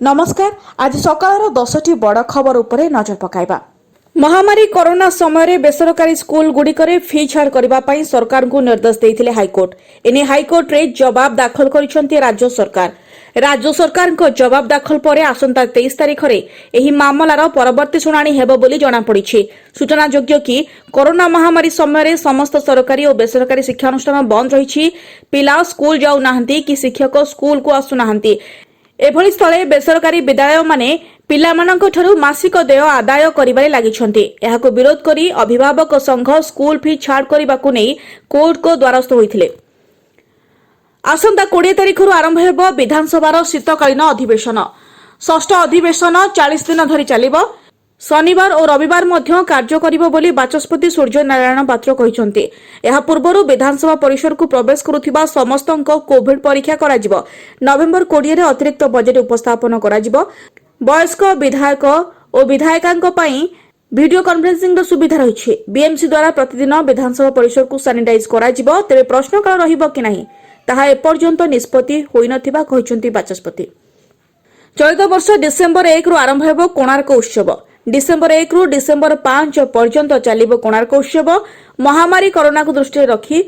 ନମସ୍କାର। ଆଜି ସକାଳର 10ଟି ବଡ଼ ଖବର ଉପରେ ନଜର ପକାଇବା। ମହାମାରୀ କରୋନା ସମୟରେ ବେସରକାରୀ ସ୍କୁଲ ଗୁଡ଼ିକରେ ଫି ଛାଡ଼ କରିବା ପାଇଁ ସରକାରଙ୍କୁ ନିର୍ଦ୍ଦେଶ ଦେଇଥିଲେ ହାଇକୋର୍ଟ। ଏନେଇ ହାଇକୋର୍ଟରେ ଜବାବ ଦାଖଲ କରିଛନ୍ତି ରାଜ୍ୟ ସରକାର। ରାଜ୍ୟ ସରକାରଙ୍କ ଜବାବ ଦାଖଲ ପରେ ଆସନ୍ତା 23 ତାରିଖରେ ଏହି ମାମଲାର ପରବର୍ତ୍ତୀ ଶୁଣାଣି ହେବ ବୋଲି ଜଣାପଡ଼ିଛି। ସୂଚନାଯୋଗ୍ୟ କି, କରୋନା ମହାମାରୀ ସମୟରେ ସମସ୍ତ ସରକାରୀ ଓ ବେସରକାରୀ ଶିକ୍ଷାନୁଷ୍ଠାନ ବନ୍ଦ ରହିଛି। ପିଲା ସ୍କୁଲ ଯାଉନାହାନ୍ତି କି ଶିକ୍ଷକ ସ୍କୁଲକୁ ଆସୁନାହାନ୍ତି। ଏଭଳି ସ୍ଥଳେ ବେସରକାରୀ ବିଦ୍ୟାଳୟମାନେ ପିଲାମାନଙ୍କଠାରୁ ମାସିକ ଦେୟ ଆଦାୟ କରିବାରେ ଲାଗିଛନ୍ତି। ଏହାକୁ ବିରୋଧ କରି ଅଭିଭାବକ ସଂଘ ସ୍କୁଲ ଫି ଛାଡ଼ କରିବାକୁ ନେଇ କୋର୍ଟଙ୍କ ଦ୍ୱାରସ୍ଥ ହୋଇଥିଲେ। ଆସନ୍ତା 20 ତାରିଖରୁ ଆରମ୍ଭ ହେବ ବିଧାନସଭାର ଶୀତକାଳୀନ ଅଧିବେଶନ। ଷଷ୍ଠ ଅଧିବେଶନ 40 ଦିନ ଧରି ଚାଲିବ। ଶନିବାର ଓ ରବିବାର ମଧ୍ୟ କାର୍ଯ୍ୟ କରିବ ବୋଲି ବାଚସ୍ପତି ସୂର୍ଯ୍ୟନାରାୟଣ ପାତ୍ର କହିଛନ୍ତି। ଏହା ପୂର୍ବରୁ ବିଧାନସଭା ପରିସରକୁ ପ୍ରବେଶ କରୁଥିବା ସମସ୍ତଙ୍କ କୋଭିଡ ପରୀକ୍ଷା କରାଯିବ। ନଭେମ୍ବର 20ରେ ଅତିରିକ୍ତ ବଜେଟ୍ ଉପସ୍ଥାପନ କରାଯିବ। ବୟସ୍କ ବିଧାୟକ ଓ ବିଧାୟିକାଙ୍କ ପାଇଁ ଭିଡିଓ କନଫରେନ୍ସିଂର ସୁବିଧା ରହିଛି। ବିଏମ୍ସି ଦ୍ୱାରା ପ୍ରତିଦିନ ବିଧାନସଭା ପରିସରକୁ ସାନିଟାଇଜ କରାଯିବ। ତେବେ ପ୍ରଶ୍ନକାଳ ରହିବ କି ନାହିଁ, ତାହା ଏପର୍ଯ୍ୟନ୍ତ ନିଷ୍ପତ୍ତି ହୋଇନଥିବା କହିଛନ୍ତି ବାଚସ୍ପତି। ଚଳିତ ବର୍ଷ ଡିସେମ୍ବର 1ରୁ ଆରମ୍ଭ ହେବ କୋଣାର୍କ ଉତ୍ସବ। ଡିସେମ୍ବର 1ରୁ ଡିସେମ୍ବର 5 ପର୍ଯ୍ୟନ୍ତ ଚାଲିବ କୋଣାର୍କ ଉତ୍ସବ। ମହାମାରୀ କରୋନାକୁ ଦୃଷ୍ଟିରେ ରଖି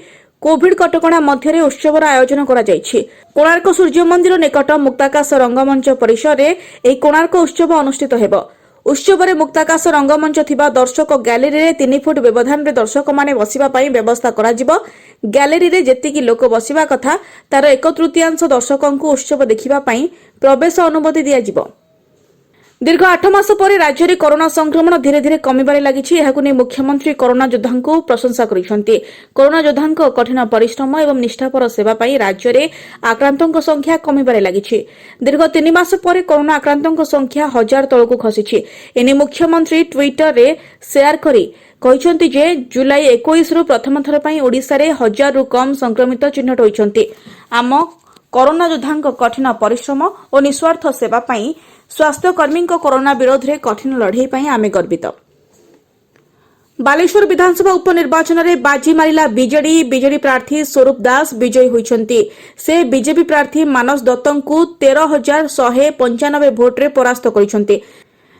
କୋଭିଡ କଟକଣା ମଧ୍ୟରେ ଉତ୍ସବର ଆୟୋଜନ କରାଯାଇଛି। କୋଣାର୍କ ସୂର୍ଯ୍ୟ ମନ୍ଦିର ନିକଟ ମୁକ୍ତାକାଶ ରଙ୍ଗମଞ୍ଚ ପରିସରରେ ଏହି କୋଣାର୍କ ଉତ୍ସବ ଅନୁଷ୍ଠିତ ହେବ। ଉତ୍ସବରେ ମୁକ୍ତାକାଶ ରଙ୍ଗମଞ୍ଚ ଥିବା ଦର୍ଶକ ଗ୍ୟାଲେରୀରେ 3 ଫୁଟ ବ୍ୟବଧାନରେ ଦର୍ଶକମାନେ ବସିବା ପାଇଁ ବ୍ୟବସ୍ଥା କରାଯିବ। ଗ୍ୟାଲେରୀରେ ଯେତିକି ଲୋକ ବସିବା କଥା, ତାର ଏକ ତୃତୀୟାଂଶ ଦର୍ଶକଙ୍କୁ ଉତ୍ସବ ଦେଖିବା ପାଇଁ ପ୍ରବେଶ ଅନୁମତି ଦିଆଯିବ। ଦୀର୍ଘ 8 ମାସ ପରେ ରାଜ୍ୟରେ କରୋନା ସଂକ୍ରମଣ ଧୀରେ ଧୀରେ କମିବାରେ ଲାଗିଛି। ଏହାକୁ ନେଇ ମୁଖ୍ୟମନ୍ତ୍ରୀ କରୋନା ଯୋଦ୍ଧାଙ୍କୁ ପ୍ରଶଂସା କରିଛନ୍ତି। କରୋନା ଯୋଦ୍ଧାଙ୍କ କଠିନ ପରିଶ୍ରମ ଏବଂ ନିଷ୍ଠାପର ସେବା ପାଇଁ ରାଜ୍ୟରେ ଆକ୍ରାନ୍ତଙ୍କ ସଂଖ୍ୟା କମିବାରେ ଲାଗିଛି। ଦୀର୍ଘ 3 ମାସ ପରେ କରୋନା ଆକ୍ରାନ୍ତଙ୍କ ସଂଖ୍ୟା ହଜାର ତଳକୁ ଖସିଛି। ଏନେଇ ମୁଖ୍ୟମନ୍ତ୍ରୀ ଟ୍ୱିଟରରେ ସେୟାର କରି କହିଛନ୍ତି ଯେ ଜୁଲାଇ 21ରୁ ପ୍ରଥମ ଥର ପାଇଁ ଓଡ଼ିଶାରେ ହଜାରରୁ କମ୍ ସଂକ୍ରମିତ ଚିହ୍ନଟ ହୋଇଛନ୍ତି। ଆମ କରୋନା ଯୋଦ୍ଧାଙ୍କ କଠିନ ପରିଶ୍ରମ ଓ ନିଃସ୍ୱାର୍ଥ ସେବା ପାଇଁ, ସ୍ୱାସ୍ଥ୍ୟକର୍ମୀଙ୍କ କରୋନା ବିରୋଧରେ କଠିନ ଲଢ଼େଇ ପାଇଁ ଆମେ ଗର୍ବିତ। ବାଲେଶ୍ୱର ବିଧାନସଭା ଉପନିର୍ବାଚନରେ ବାଜି ମାରିଲା ବିଜେଡି। ବିଜେଡି ପ୍ରାର୍ଥୀ ସ୍ୱରୂପ ଦାସ ବିଜୟୀ ହୋଇଛନ୍ତି। ସେ ବିଜେପି ପ୍ରାର୍ଥୀ ମାନସ ଦତ୍ତଙ୍କୁ 13,195 ଭୋଟରେ ପରାସ୍ତ କରିଛନ୍ତି।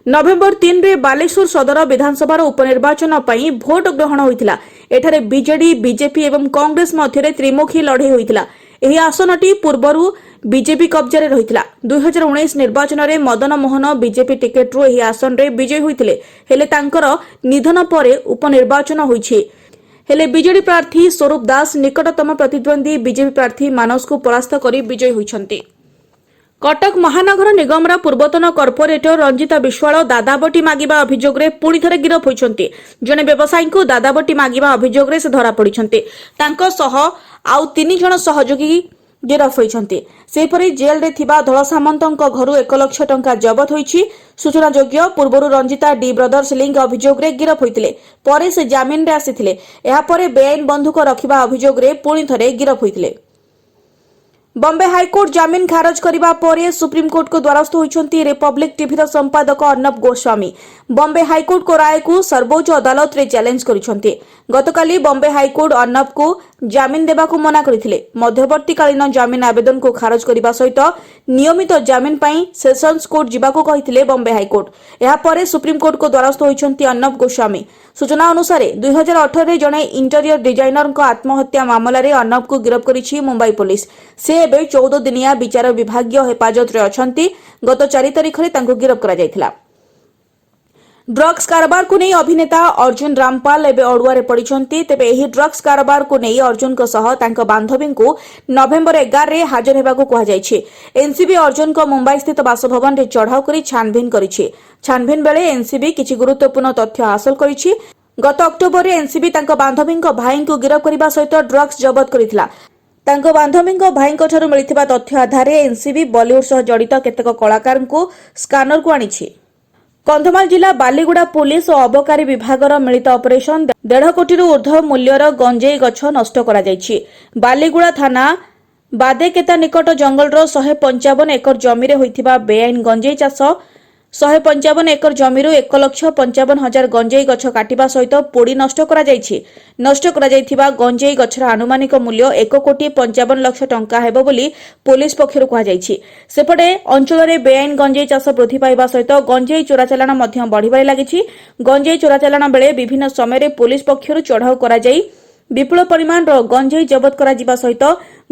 ନଭେମ୍ବର 3ରେ ବାଲେଶ୍ୱର ସଦର ବିଧାନସଭାର ଉପନିର୍ବାଚନ ପାଇଁ ଭୋଟ ଗ୍ରହଣ ହୋଇଥିଲା। ଏଠାରେ ବିଜେଡି, ବିଜେପି ଏବଂ କଂଗ୍ରେସ ମଧ୍ୟରେ ତ୍ରିମୁଖୀ ଲଢ଼େଇ ହୋଇଥିଲା। ଏହି ଆସନଟି ପୂର୍ବରୁ ବିଜେପି କବ୍ଜାରେ ରହିଥିଲା। 2019 ନିର୍ବାଚନରେ ମଦନ ମୋହନ ବିଜେପି ଟିକେଟରୁ ଏହି ଆସନରେ ବିଜୟୀ ହୋଇଥିଲେ। ହେଲେ ତାଙ୍କର ନିଧନ ପରେ ଉପନିର୍ବାଚନ ହୋଇଛି। ହେଲେ ବିଜେଡି ପ୍ରାର୍ଥୀ ସ୍ୱରୂପ ଦାସ ନିକଟତମ ପ୍ରତିଦ୍ୱନ୍ଦ୍ୱୀ ବିଜେପି ପ୍ରାର୍ଥୀ ମାନସଙ୍କୁ ପରାସ୍ତ କରି ବିଜୟୀ ହୋଇଛନ୍ତି। କଟକ ମହାନଗର ନିଗମର ପୂର୍ବତନ କର୍ପୋରେଟର ରଞ୍ଜିତା ବିଶ୍ୱାଳ ଦାଦାବଟି ମାଗିବା ଅଭିଯୋଗରେ ପୁଣି ଥରେ ଗିରଫ ହୋଇଛନ୍ତି। ଜଣେ ବ୍ୟବସାୟୀଙ୍କୁ ଦାଦାବଟି ମାଗିବା ଅଭିଯୋଗରେ ସେ ଧରାପଡ଼ିଛନ୍ତି। ତାଙ୍କ ସହ ଆଉ ତିନି ଜଣ ସହଯୋଗୀ ଗିରଫ ହୋଇଛନ୍ତି। ସେହିପରି ଜେଲ୍ରେ ଥିବା ଧଳ ସାମନ୍ତଙ୍କ ଘରୁ 1 ଲକ୍ଷ ଟଙ୍କା ଜବତ ହୋଇଛି। ସୂଚନାଯୋଗ୍ୟ, ପୂର୍ବରୁ ରଞ୍ଜିତା ଡି ବ୍ରଦର୍ସ ଲିଙ୍କ ଅଭିଯୋଗରେ ଗିରଫ ହୋଇଥିଲେ। ପରେ ସେ ଜାମିନରେ ଆସିଥିଲେ। ଏହାପରେ ବେଆଇନ ବନ୍ଧୁକ ରଖିବା ଅଭିଯୋଗରେ ପୁଣି ଥରେ ଗିରଫ ହୋଇଥିଲେ। ବମ୍ବେ ହାଇକୋର୍ଟ ଜାମିନ ଖାରଜ କରିବା ପରେ ସୁପ୍ରିମକୋର୍ଟଙ୍କ ଦ୍ୱାରସ୍ଥ ହୋଇଛନ୍ତି ରିପବ୍ଲିକ ଟିଭିର ସମ୍ପାଦକ ଅର୍ଣ୍ଣବ ଗୋସ୍ୱାମୀ। ବମ୍ବେ ହାଇକୋର୍ଟଙ୍କ ରାୟକୁ ସର୍ବୋଚ୍ଚ ଅଦାଲତରେ ଚ୍ୟାଲେଞ୍ଜ କରିଛନ୍ତି। ଗତକାଲି ବମ୍ବେ ହାଇକୋର୍ଟ ଅର୍ଣ୍ଣବଙ୍କୁ ଜାମିନ ଦେବାକୁ ମନା କରିଥିଲେ। ମଧ୍ୟବର୍ତ୍ତୀକାଳୀନ ଜାମିନ ଆବେଦନକୁ ଖାରଜ କରିବା ସହିତ ନିୟମିତ ଜାମିନ ପାଇଁ ସେସନ୍ସ କୋର୍ଟ ଯିବାକୁ କହିଥିଲେ ବମ୍ବେ ହାଇକୋର୍ଟ। ଏହାପରେ ସୁପ୍ରିମକୋର୍ଟଙ୍କ ଦ୍ୱାରସ୍ଥ ହୋଇଛନ୍ତି ଅର୍ଣ୍ଣବ ଗୋସ୍ୱାମୀ। ସୂଚନା ଅନୁସାରେ, 2018ରେ ଜଣେ ଇଣ୍ଟରିୟର ଡିଜାଇନରଙ୍କ ଆତ୍ମହତ୍ୟା ମାମଲାରେ ଅର୍ଣ୍ଣବଙ୍କୁ ଗିରଫ କରିଛି ମୁମ୍ବାଇ ପୋଲିସ। ସେ ଏବେ 14 ଦିନିଆ ବିଚାର ବିଭାଗୀୟ ହେପାଜତରେ ଅଛନ୍ତି। ଗତ 4 ତାରିଖରେ ତାଙ୍କୁ ଗିରଫ କରାଯାଇଥିଲା। ଡ୍ରଗ୍ସ କାରବାରକୁ ନେଇ ଅଭିନେତା ଅର୍ଜୁନ ରାମପାଲ ଏବେ ଅଡୁଆରେ ପଡ଼ିଛନ୍ତି। ତେବେ ଏହି ଡ୍ରଗ୍ସ କାରବାରକୁ ନେଇ ଅର୍ଜୁନଙ୍କ ସହ ତାଙ୍କ ବାନ୍ଧବୀଙ୍କୁ ନଭେମ୍ବର 11ରେ ହାଜର ହେବାକୁ କୁହାଯାଇଛି। ଏନ୍ସିବି ଅର୍ଜୁନଙ୍କ ମୁମ୍ବାଇସ୍ଥିତ ବାସଭବନରେ ଚଢ଼ାଉ କରି ଛାନଭିନ୍ କରିଛି। ଛାନଭିନ୍ ବେଳେ ଏନ୍ସିବି କିଛି ଗୁରୁତ୍ୱପୂର୍ଣ୍ଣ ତଥ୍ୟ ହାସଲ କରିଛି। ଗତ ଅକ୍ଟୋବରରେ ଏନ୍ସିବି ତାଙ୍କ ବାନ୍ଧବୀଙ୍କ ଭାଇଙ୍କୁ ଗିରଫ କରିବା ସହିତ ଡ୍ରଗ୍ସ ଜବତ କରିଥିଲା। ତାଙ୍କ ବାନ୍ଧବୀଙ୍କ ଭାଇଙ୍କଠାରୁ ମିଳିଥିବା ତଥ୍ୟ ଆଧାରରେ ଏନ୍ସିବି ବଲିଉଡ ସହ ଜଡ଼ିତ କେତେକ କଳାକାରଙ୍କୁ ସ୍କାନରକୁ ଆଣିଛି। କନ୍ଧମାଳ ଜିଲ୍ଲା ବାଲିଗୁଡ଼ା ପୋଲିସ ଓ ଅବକାରୀ ବିଭାଗର ମିଳିତ ଅପରେସନ। 1.5 କୋଟିରୁ ଉର୍ଦ୍ଧ୍ୱ ମୂଲ୍ୟର ଗଞ୍ଜେଇ ଗଛ ନଷ୍ଟ କରାଯାଇଛି। ବାଲିଗୁଡ଼ା ଥାନା ବାଦେକେତା ନିକଟ ଜଙ୍ଗଲର 155 ଏକର ଜମିରେ ହୋଇଥିବା ବେଆଇନ ଗଞ୍ଜେଇ ଚାଷ 155 ଏକର ଜମିରୁ 1,55,000 ଗଞ୍ଜେଇ ଗଛ କାଟିବା ସହିତ ପୋଡ଼ି ନଷ୍ଟ କରାଯାଇଛି। ନଷ୍ଟ କରାଯାଇଥିବା ଗଞ୍ଜେଇ ଗଛର ଆନୁମାନିକ ମୂଲ୍ୟ 1 କୋଟି 55 ଲକ୍ଷ ଟଙ୍କା ହେବ ବୋଲି ପୋଲିସ ପକ୍ଷରୁ କୁହାଯାଇଛି। ସେପଟେ ଅଞ୍ଚଳରେ ବେଆଇନ ଗଞ୍ଜେଇ ଚାଷ ବୃଦ୍ଧି ପାଇବା ସହିତ ଗଞ୍ଜେଇ ଚୋରାଚାଲାଣ ମଧ୍ୟ ବଢ଼ିବାରେ ଲାଗିଛି। ଗଞ୍ଜେଇ ଚୋରାଚାଲାଣ ବେଳେ ବିଭିନ୍ନ ସମୟରେ ପୋଲିସ ପକ୍ଷରୁ ଚଢ଼ାଉ କରାଯାଇ ବିପୁଳ ପରିମାଣର ଗଞ୍ଜେଇ ଜବତ କରାଯିବା ସହିତ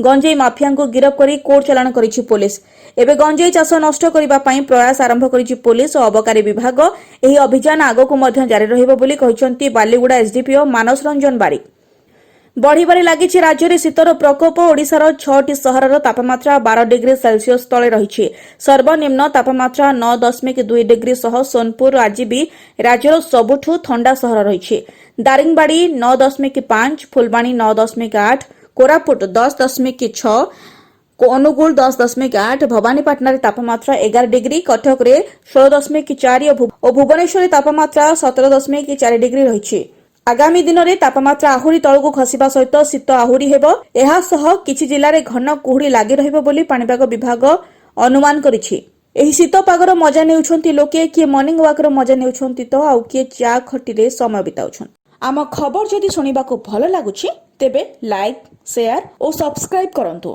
ଗଞ୍ଜେଇ ମାଫିଆଙ୍କୁ ଗିରଫ କରି କୋର୍ଟ ଚାଲାଣ କରିଛି ପୋଲିସ। ଏବେ ଗଞ୍ଜେଇ ଚାଷ ନଷ୍ଟ କରିବା ପାଇଁ ପ୍ରୟାସ ଆରମ୍ଭ କରିଛି ପୋଲିସ ଓ ଅବକାରୀ ବିଭାଗ। ଏହି ଅଭିଯାନ ଆଗକୁ ମଧ୍ୟ ଜାରି ରହିବ ବୋଲି କହିଛନ୍ତି ବାଲିଗୁଡ଼ା ଏସଡିପିଓ ମାନସ ରଞ୍ଜନ ବାରିକ। ବଢ଼ିବାରେ ଲାଗିଛି ରାଜ୍ୟରେ ଶୀତର ପ୍ରକୋପ। ଓଡ଼ିଶାର ଛଅଟି ସହରର ତାପମାତ୍ରା 12 ଡିଗ୍ରୀ ସେଲସିୟସ ତଳେ ରହିଛି। ସର୍ବନିମ୍ନ ତାପମାତ୍ରା 9.2 ଡିଗ୍ରୀ ସହ ସୋନପୁର ଆଜି ବି ରାଜ୍ୟର ସବୁଠୁ ଥଣ୍ଡା ସହର ରହିଛି। ଦାରିଙ୍ଗବାଡ଼ି 9.5, ଫୁଲବାଣୀ 9.8, କୋରାପୁଟ 10.6, ଅନୁଗୁଳ 10.8, ଭବାନୀପାଟଣାରେ ତାପମାତ୍ରା 11 ଡିଗ୍ରୀ, କଟକରେ 16.4 ଓ ଭୁବନେଶ୍ୱରରେ ତାପମାତ୍ରା 17.4 ଡିଗ୍ରୀ ରହିଛି। ଆଗାମୀ ଦିନରେ ତାପମାତ୍ରା ଆହୁରି ତଳକୁ ଖସିବା ସହିତ ଶୀତ ଆହୁରି ହେବ। ଏହା ସହ କିଛି ଜିଲ୍ଲାରେ ଘନ କୁହୁଡ଼ି ଲାଗି ରହିବ ବୋଲି ପାଣିପାଗ ବିଭାଗ ଅନୁମାନ କରିଛି। ଏହି ଶୀତ ପାଗର ମଜା ନେଉଛନ୍ତି ଲୋକେ। କିଏ ମର୍ଣ୍ଣିଂ ୱାକ୍ର ମଜା ନେଉଛନ୍ତି ତ ଆଉ କିଏ ଚା ଖଟିରେ ସମୟ ବିତାଉଛନ୍ତି। ଆମ ଖବର ଯଦି ଶୁଣିବାକୁ ଭଲ ଲାଗୁଛି, ତେବେ ଲାଇକ୍, ସେୟାର ଓ ସବସ୍କ୍ରାଇବ୍ କରନ୍ତୁ।